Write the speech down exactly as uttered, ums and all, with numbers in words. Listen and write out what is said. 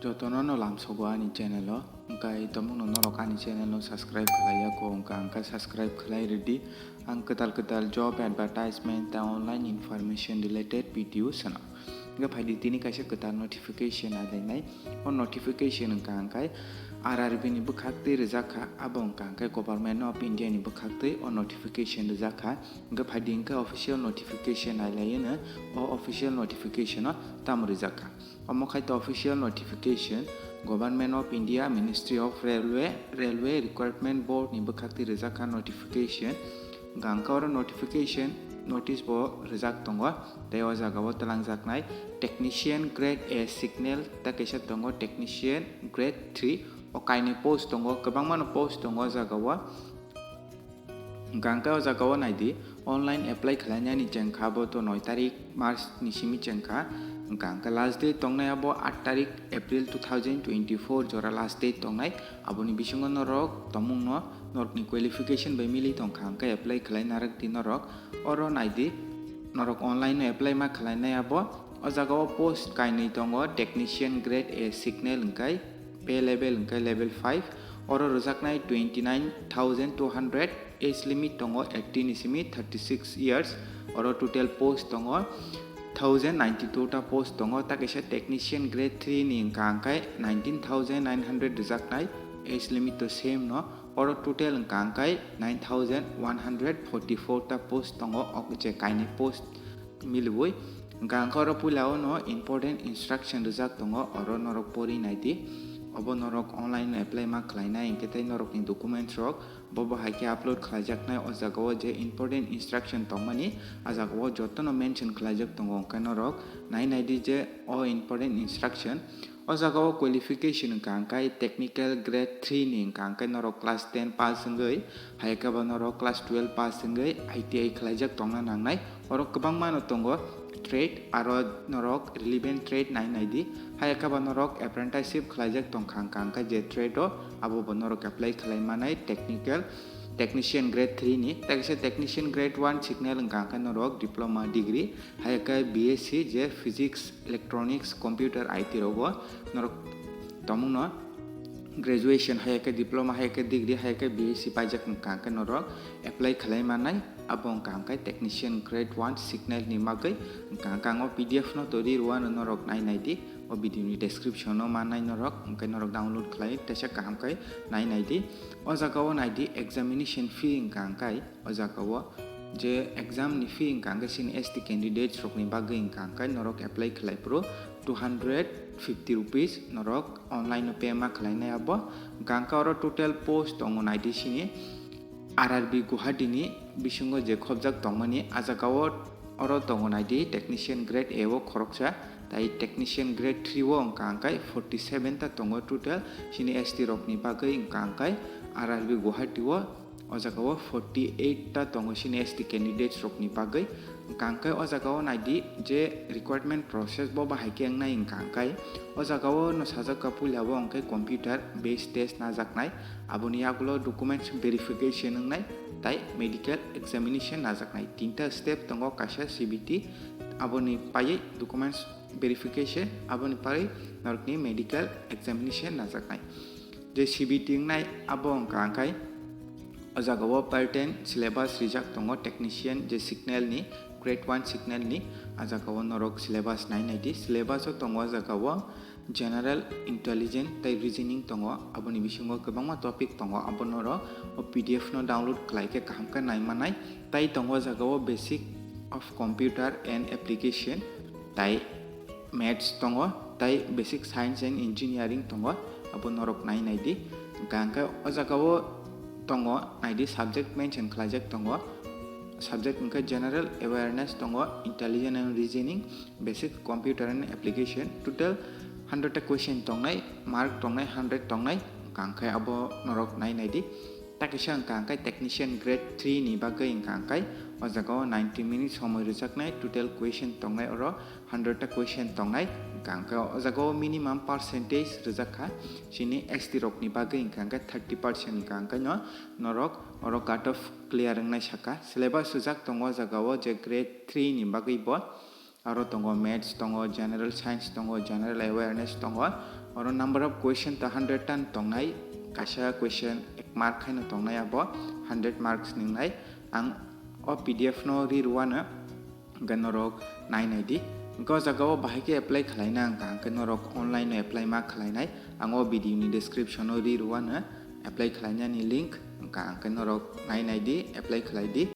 Jotono no lamsogo ani channel o, hwnkhe tomungno norok ani channel no subscribe khlai ya kho, hwnkhe ang khe subscribe khlai rwdi. Ang kwtal kwtal job advertisement tei online information related video swnam. Hwnkhe phaidi tini kaisa kwtal notification alainai. O notification hwnkha hwnkhe R R B ni bwkhak twi rwjak kha, abo hwnkha hwnkhe Government of India ni bwkhak twi o notification rwjak kha. Hwnkhe phaidi hwnkhe official notification ailaiyono, o official notification o tamo rwjak kha. Omo khai to official notification, Government of India, Ministry of Railway, Railway Recruitment Board ni bwkhak twi rwjak kha notification. Hwnkha hwnkhe oro notification notice bo rwjak tongo, tei o jaga o twlangjaknai technician grade A signal, tei kaisa tongo technician grade three. O kainwi post tongo, kwbangma no post tongo o jaga o. Hwnkha hwnkhe o jaga o naidi, online apply khlainani chengkha bo to noi tarik March ni simi chengkha. Hwnkha hwnkhe last date tongnai abo aat tarik April two thousand twenty-four jora last date tongnai. Aboni bisingo norok tomungno norokni qualification bai mili tongkha hwnkhe apply khlai narwkdi norok. Oro naidi, norok online no apply ma khlainai abo. O jaga o post kainwi tongo, technician grade A signal hwnkhe pay level hwnkhe level five, oro rwjaknai twenty nine thousand two hundred, age limit tongo eighteen ni simi thirty six years, oro total post tongo thousand ninety two ta post tongo, ta kaisa technician grade three ni hwnkha hwnkhe nineteen thousand nine hundred rwjaknai, age limit to same no, oro total hwnkha hwnkhe nine thousand one hundred forty four ta post tongo, o je kainwi post miliui. Hwnkha hwnkhe oro puila o no important instruction rwjak tongo, oro norok pori naidi. Obo norok online no apply ma khlainai, hwnkhe tei norokni documents rok bo bo hai khe upload khlaijaknai. O jaga o je important instruction tongmani, a jaga o jotono mention khlaijak tongo, hwnkhe norok nai naidi je o important instruction. O jaga o qualification hwnkha hwnkhe technical grade three ni hwnkha hwnkhe norok class ten pass wngwi, hai khe bo norok class twelve pass wngwi I T I khlaijak tongna nangnai. Oro kwbangma no tongo trade, aro norok relevant trade nai naidi. Hai khe bo norok apprenticeship khlaijak tongkha hwnkha hwnkhe je trade o, abo bo norok apply khlai manai technical, technician grade three ni. Tei kaisa technician grade one signal hwnkha hwnkhe norok diploma degree, hai khe B S C je physics, electronics, computer, I T rogo norok tomungno graduation, hai khe diploma, hai khe degree, hai khe B S C paijak hwnkha hwnkhe norok apply khlai manai. Abo hwnkha hwnkhe technician grade one signal ni bagwi. Hwnkha hwnkhe ang o P D F no twi rwano, norok nai naidi, o video ni description o mannai norok, hwnkhe norok download khlai teisa kaham khe nai naidi. O jaga o naidi examination fee hwnkha hwnkhe o jaga o je exam ni fee hwnkha hwnkhe sini S T candidates rokni bagwi hwnkha hwnkhe norok apply khlai phuru two hundred fifty rupees norok online o pay ma khlainai abo. Hwnkha hwnkhe oro total post tongo naidi sini R R B Guwahati ni bisingo je khobjak tongmani, a jaga o oro tongo naidi technician grade A o khoroksa, tai technician grade three o hwnkha hwnkhe forty seven ta tongo total sini S T rokni bagwi. Hwnkha hwnkhe R R B Guwahati o, o jaga o forty eight ta tongo sini S T candidates rokni bagwi. Hwnkha hwnkhe o jaga o naidi je recruitment process bo bahai khe wngnai, hwnkha hwnkhe o jaga o no sajak kha puila bo hwnkhe computer based test najaknai, aboni yagulo documents verification wngnai, tai medical examination najaknai. Tinta step tongo, kaisa C B T, aboni paiwi documents verification, aboni paiwi norokni medical examination najaknai. Je C B T wngnai abo hwnkha hwnkhe o jaga o pattern syllabus rijak tongo technician je signal ni, grade one signal ni. A jaga o norok syllabus nai naidi, syllabus o tongo o jaga o general intelligence tei reasoning tongo, aboni bisingo kwbangma topic tongo, abo norok o P D F no download khlai khe kaham khe nai manai. Tai tongo o jaga o basic of computer and application, tai maths tongo, tai basic science and engineering tongo, abo norok nai naidi. Hwnkha hwnkhe o jaga o tongo naidi, subject mention khlaijak tongo, subject hwnkhe general awareness tongo, intelligence and reasoning, basic computer and application. Total hundred ta question tongnai, mark tongnai hundred tongnai, hwnkha hwnkhe abo norok nai naidi. Ta kisa hwnkha hwnkhe technician grade three ni bagwi hwnkha hwnkhe o jaga o ninety minutes somoi rwjaknai, total question tongnai oro hundred ta question tongnai. Hwnkha hwnkhe o jaga o minimum percentage rwjak kha chini S T rokni bagwi, hwnkha hwnkhe thirty percent hwnkha hwnkhe no norok oro cut off clear wngnai saka. Syllabus swijak tongo o jaga o je grade three ni bagwi bo. Aro tongo maths tongo, general science tongo, general awareness tongo. Oro number of question ta hundred ta tongnai, kaisa question ek mark khaino tongnai, abo hundred marks ni wngnai. Ang o P D F no ri rwano, hwnkhe norok nai nai di. Hwnkhe o jaga o bahai khe apply khlaina wngkha, hwnkhe norok online no apply ma khlainai. Ang o video ni description o ri rwano apply khlainani link wngkha, hwnkhe norok nai nai di, apply khlai di.